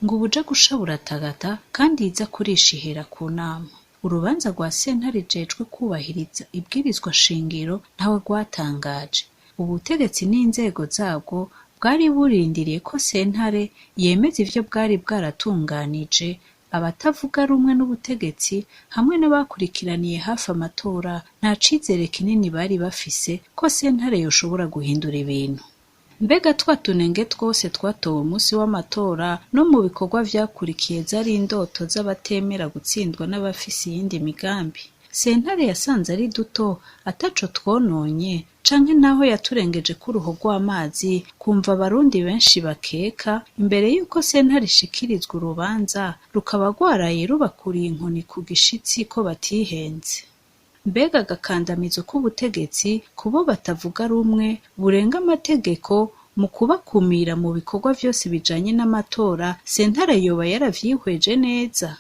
Ngo ubuja gusha buratagata kandi iza kurisha ihera ku nama. Urubanza rwa sentare ijejwe kwubahiriza ibwirizwa shingiro ntawe rwatangaje. Ubutegetsi n'inzego zabwo bwari burindiriye ko sentare yemeza ivyo bwari bwaratunganije. Abatavuga rumwe n'ubutegetsi hamwe n'abakurikiraniye hafi amatora nta cizere kinini bari bafise ko sentare yoshobora guhindura ibintu. Mbega twa tunenge twose twatowe umunsi w'amatora no mu bikorwa vyakurikiye zari indoto z'abatemera gutsindwa n'abafise iyindi migambi? Sentare yasanze ari duto ataco twononye, canke naho yaturengejeko uruho rw'amazi, kumva abarundi benshi bakeka imbere y'uko sentare ishikirizwa urubanza rukaba rwaraye rubakuriye inkoni ku gishitsi ko batihenze? Mbega agakandamizo k'ubutegetsi kubo batavuga rumwe burenga amategeko mu kubakumira mu bikorwa vyose bijanye n'amatora, sentare yoba yaravyihweje neza?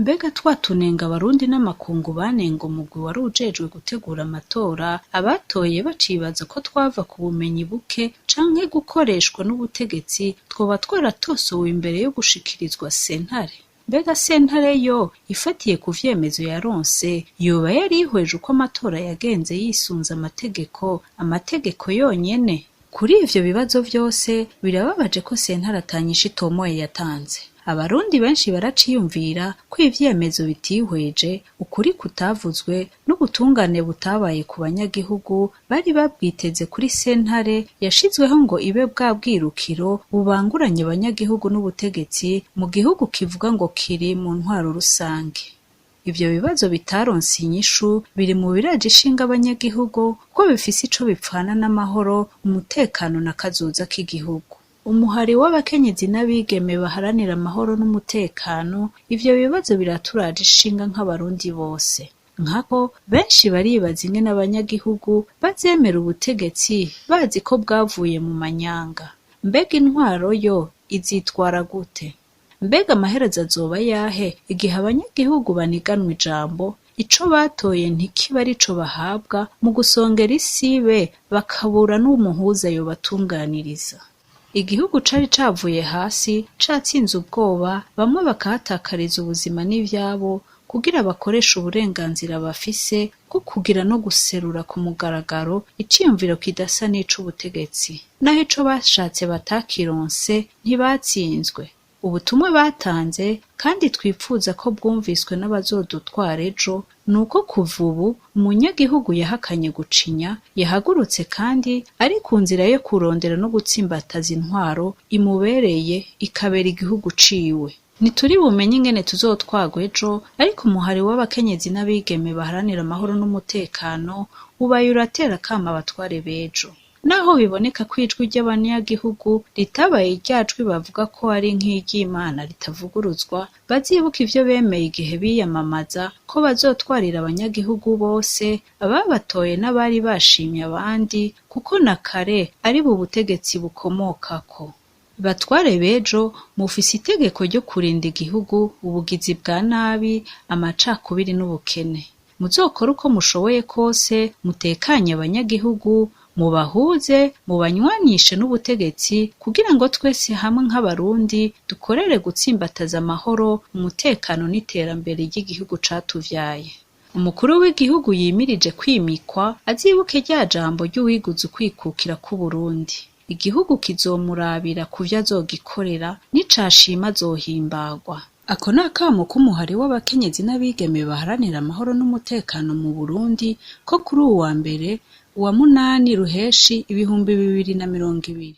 Mbega twa tunenge abarundi n'amakungu banenga umugwi wari ujejwe gutegura amatora, abatoye bacibaza ko twava ku bumenyi buke canke gukoreshwa n'ubutegetsi, twoba twaratosowe imbere yo gushikirizwa sentare? Mbega sentare yo ifatiye ku vyemezo yaronse yoba yarihweje uko amatora yagenze yisunze amategeko, amategeko yonyene? Kuri ivyo bibazo vyose birababaje ko sentare ata nyishu itomoye yatanze. Abarundi benshi baraciyumvira ko ivyemezo bitihweje, ukuri kutavuzwe n'ubutungane butabaye ku banyagihugu bari babwiteze kuri sentare yashizweho ngo ibe bwa bwirukiro bubanguranye abanyagihugu n'ubutegetsi mu gihugu kivuga ngo kiri mu ntwaro rusange. Ivyo bibazo bitaronse inyishu biri mu biraje ishinga abanyagihugu ko bifise ico bipfana n'amahoro, umutekano na kazoza k'igihugu. Umuhari w'abakenyezi n'abigeme baharanira amahoro n'umutekano, ivyo bibazo biraturaje ishinga nk'abarundi bose. Nkako benshi baribaza ingene abanyagihugu bazemera ubutegetsi bazi ko bwavuye mu manyanga. Mbega intwaro yo izitwara gute? Mbega amaherezo azoba ayahe igihe abanyagihugu baniganwa ijambo, ico batoye ntikibe arico bahabwa mu gusongera isibe, bakabura n'umuhuza yobatunganiriza? Igihugu cari cavuye hasi catsinze ubwoba, bamwe bakahatakariza ubuzima n'ivyabo kugira bakoreshe uburenganzira bafise bwo kugira no guserura ku mugaragaro iciyumviro kidasa n'ic'ubutegetsi. Naho ico bashatse batakironse, ntibatsinzwe. Ubutumwa batanze kandi twipfuza ko bwumviswe n'abazodutwara ejo ni uko kuva ubu umunyagihugu yahakanye gucinya, yahagurutse kandi ari ku nzira yo kurondera no gutsimbataza intwaro imubereye ikabera igihugu ciwe. Ntituri bumenye ingene tuzotwarwa ejo, ariko umuhari w'abakenyezi n'abigeme baharanira amahoro n'umutekano ubaye uratera akamo abatware b'ejo. Naho biboneka ko ijwi ry'abanyagihugu ritabaye rya jwi bavuga ko ari nk'iry'Imana ritavuguruzwa, bazibuke ivyo bemeye igihe biyamamaza ko bazotwarira abanyagihugu bose, ababatoye n'abari bashimye abandi, kuko na kare aribo ubutegetsi bukomokako. Batware b'ejo, mufise itegeko ryo kurinda igihugu ubugizi bwa nabi, amacakubiri n'ubukene. Muzokore uko mushoboye kose mutekanye abanyagihugu, mubahuze, mubanywanishe n'ubutegetsi kugira ngo twese hamwe nk'abarundi dukorere gutsimbataza amahoro, umutekano n'iterambere ry'igihugu catuvyaye. Umukuru w'igihugu yimirije kwimikwa azibuke rya jambo ry'uwiguze ukwikukira kw'Uburundi. Igihugu kizomurabira kuvyo azogikorera, nicashima azohimbagwa. Ako ni akamo k'umuhari w'abakenyezi n'abigeme baharanira amahoro n'umutekano mu Burundi ko kuri uwu wa mbere, uwa munani Ruheshi 2020.